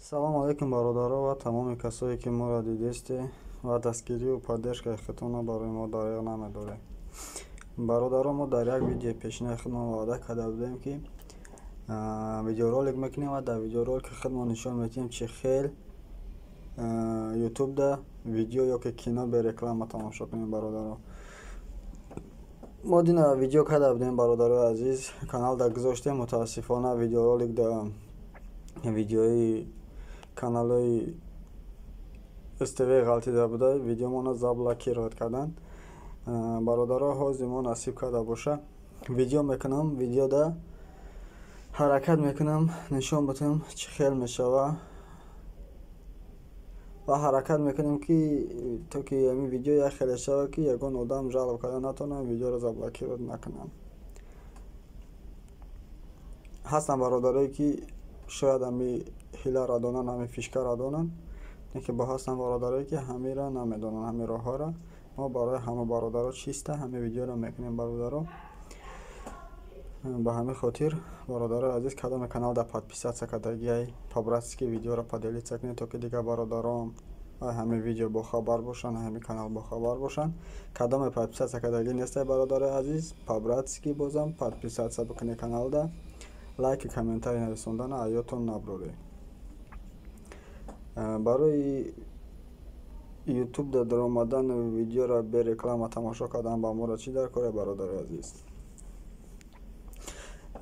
Салом алейкум, бародаро ва тамоми касое, ки моро дидесте ва дастгирию поддержкаи худтонро барои мо дареғ намедоред. Бародаро, мо дар як видеои пешинаи худмон ваъда карда будем, ки видеоролик мекунем ва дар видеоролики худмон нишон медиҳем, чӣ хел ютубда видео ё ки кино бе реклама тамошо кунем. Бародаро, мо дина видео карда будем, бародарои азиз, каналда гузоштем. Мутаассифона, видеоролик да видеои каналҳои СТВ ғалтида буда, видеомонро заблокировать карданд. Бародаро, ҳозир мо насиб карда боша, видео мекунам. Видеода ҳаракат мекунам нишон бидиҳам, чӣ хел мешава, ва ҳаракат мекунем, ки то ки ҳамин видео як хеле шава, ки ягон одам жалоб карда натавонад, видеоро заблокировать накунанд. Ҳастанд бародарое, ки шояд ҳами ҳиларо донанд, ҳами фишкаро донанд, лекин бо ҳастанд бародарое, ки ҳамиро намедонанд, ҳами роҳҳоро. Мо барои ҳама бародаро чиста ҳами видеоро мекунем, бародаро. Ба ҳамин хотир, бародарои азиз, кадоме каналда подписаться кардагиай, по-братски видеоро поделиться кунед, то ки дигар бародаром ҳамин видео бохабар бошанд, ҳамин канал бохабар бошанд. Кадоме подписаться кардагӣ нестай, бародарои азиз, по-братски бозам подписаться бикунед каналда, лайки, комментарий нависондана аётон наброред. Барои ютубда даромадан, видеоро бе реклама тамошо кардан ба моро чӣ дар коре, бародари азиз?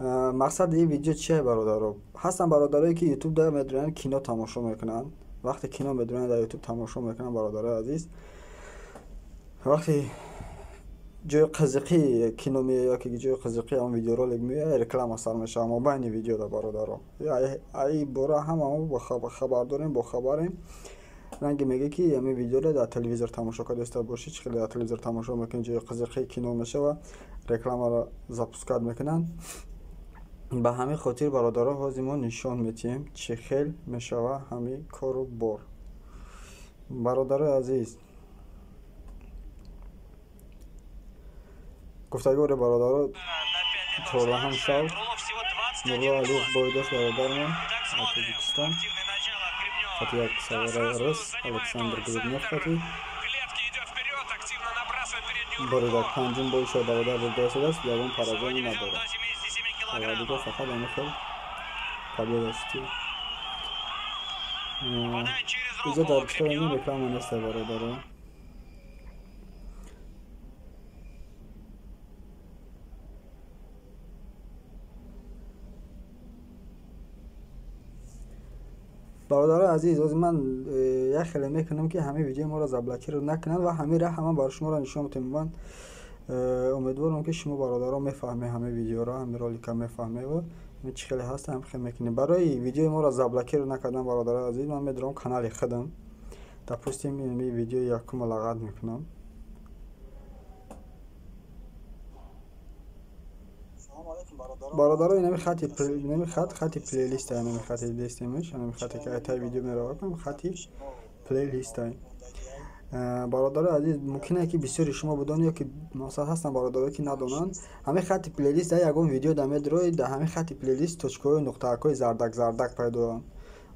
Мақсади ин видео чие, бародаро? Ҳастанд бародарое, ки ютубда медонанд, кино тамошо мекунанд. Вақте кино медонанд, дар ютуб тамошо мекунанд, бародарои азиз, вақте ҷои қизиқи кино меояд ё ки ҷои қизиқи он видеоролик меояд, реклама сар мешавад мобайни видеода. Бародаро, ай бора ҳамамо хабар дорем, бохабарем. Ранги мега, ки ҳамин видеоро дар телевизор тамошо кардаиста бошӣ, чӣ хеле дар телевизор тамошо мекунӣ, ҷои қизиқи кино мешава, рекламаро запускать мекунанд. Ба ҳамин хотир, бародаро, ҳозир мо нишон медиҳем, чӣ хел мешава ҳамин кору бор. Бародарои азиз, гуфтагори бародаро, чордаҳам шав Нурулло Алиев бой дошт, бародармон аз Тоҷикистон, хати як савораи рус Александр Гребнев хати бори дар панҷум боиша бародар бурда шудааст, ягон поражение надорад. Парвардигор фақат ҳамин хел победа шуд. Иҷо дар китоби реклама неста, бародаро. Бародарои азиз, ҳозир ман як хеле мекунам, ки ҳамин видеои моро заблокировать накунанд, ва ҳамин раҳ ман барои шуморо нишон медиҳам. Ман умедворам, ки шумо, бародаро, мефаҳмед ҳамин видеоро, ҳамин ролика мефаҳмед ва чӣ хеле ҳаст, ҳам хел мекунем. Барои видеои моро заблокировать накардан, бародарои азиз, ман медорам канали худам, допустим, ин видеои якумро лағат мекунам. Бародаро, инами хати, инами хат, хати плейлиста, инами хати листемиш, инами хате ки айтай видео меравад, хати плейлиста. Бародарои азиз, мумкин ки бисёри шумо бидонед ё ки масалан ҳастанд бародарое, ки надонанд. Ҳамин хати плейлист дар ягон видео да медроед, дар ҳамин хати плейлист точкаҳои, нуқтаакҳои зардак зардак пайдоанд.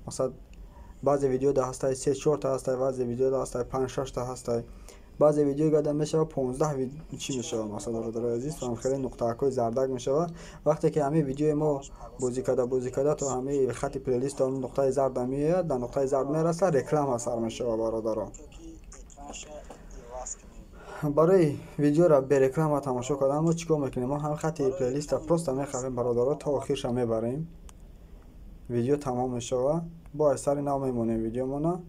Масалан, баъзе видео да ҳастай се чорта ҳастай, баъзе видео да ҳастай панҷ шашта ҳастай, баъзе видео гада мешава 15 чӣ мешава. Масалан, бародарои азиз, хеле нуқтаакҳои зардак мешава. Вақте ки ҳамин видеои мо бозӣ карда, бозӣ карда, то ҳамин хати плейлист нуқтаи зарда меояд, дар нуқтаи зард мерасад, реклама сар мешава. Бародаро, барои видеоро бе реклама тамошо кардан мо чӣ кор мекунем? Мо ҳамин хати плейлиста просто мехавем, бародаро, то охирша мебарем, видео тамом мешава, бо аз сари нав мемонем видеомона,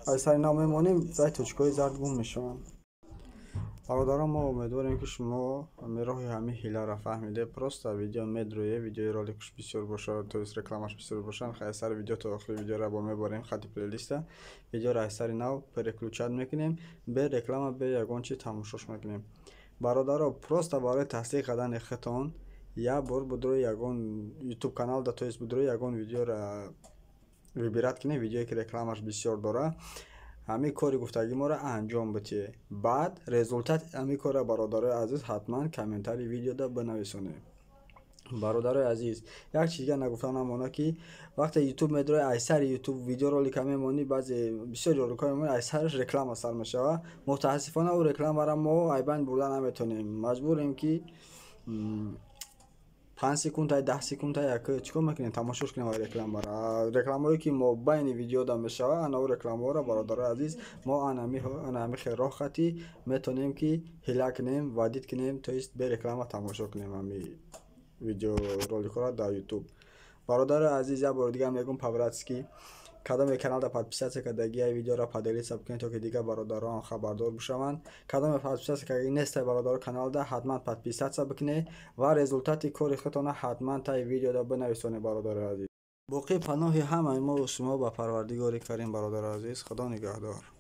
аз сари нав мемонем, вай точкаҳои зард гум мешаванд. Бародарон, мо умедворем, ки шумо роҳи ҳамин ҳиларо фаҳмиде. Просто видео медрӯе, видеои роликш бисёр бошад, то есть рекламаш бисёр бошад, аз сари видео то охири видеоро бо мебарем хати плейлиста, видеоро аз сари нав переключать мекунем, бе реклама, бе ягон чи тамошош мекунем. Бародаро, просто барои тасдиқ кардани худтон як бор будрои ягон ютуб каналда, то есть будрои ягон видеоро выбирать кунед, видеое ки рекламаш бисёр дорад, ҳамин кори гуфтагӣ моро анҷом бидиҳед. Баъд результат ҳамин корро, бародарои азиз, ҳатман комментарии видеода бинависонед. Бародарои азиз, як чиз дигар нагуфта намонад, ки вақте Ютуб медорӣ, ай сари Ютуб видеоролика мемонӣ, баъзе бисёри роликҳо мемонӣ, ай сараш реклама сар мешавад. Мутаассифона, ӯ рекламаро мо айбанд бурда наметонем. Маҷбурем, ки 5 секунда, 10 секунда як чӣ кор мекунем, тамошош кунем рекламаро. Рекламаое ки мобайни видеода мешавад, ана ӯ рекламаҳоро, бародарои азиз, мо ана ҳами хел роҳ хати метонем, ки ҳила кунем, вадид кунем, то есть бе реклама тамошо кунем ҳами видеороликҳоро дар Ютуб. Бародари азиз, як бори дигар мегӯм, по-братски, кадоме каналда подписаться кардагия, видеоро поделиться бикунед, то ки дигар бародарон хабардор бишаванд. Кадоме подписаться кардаги нестай, бародаро, каналда ҳатман подписаться бикунед ва результати кори худтона ҳатман таи видеода бинависонед. Бародари азиз, боқӣ паноҳи ҳамаи мо шумо ба Парвардигори Карим. Бародари азиз, Худо нигаҳдор.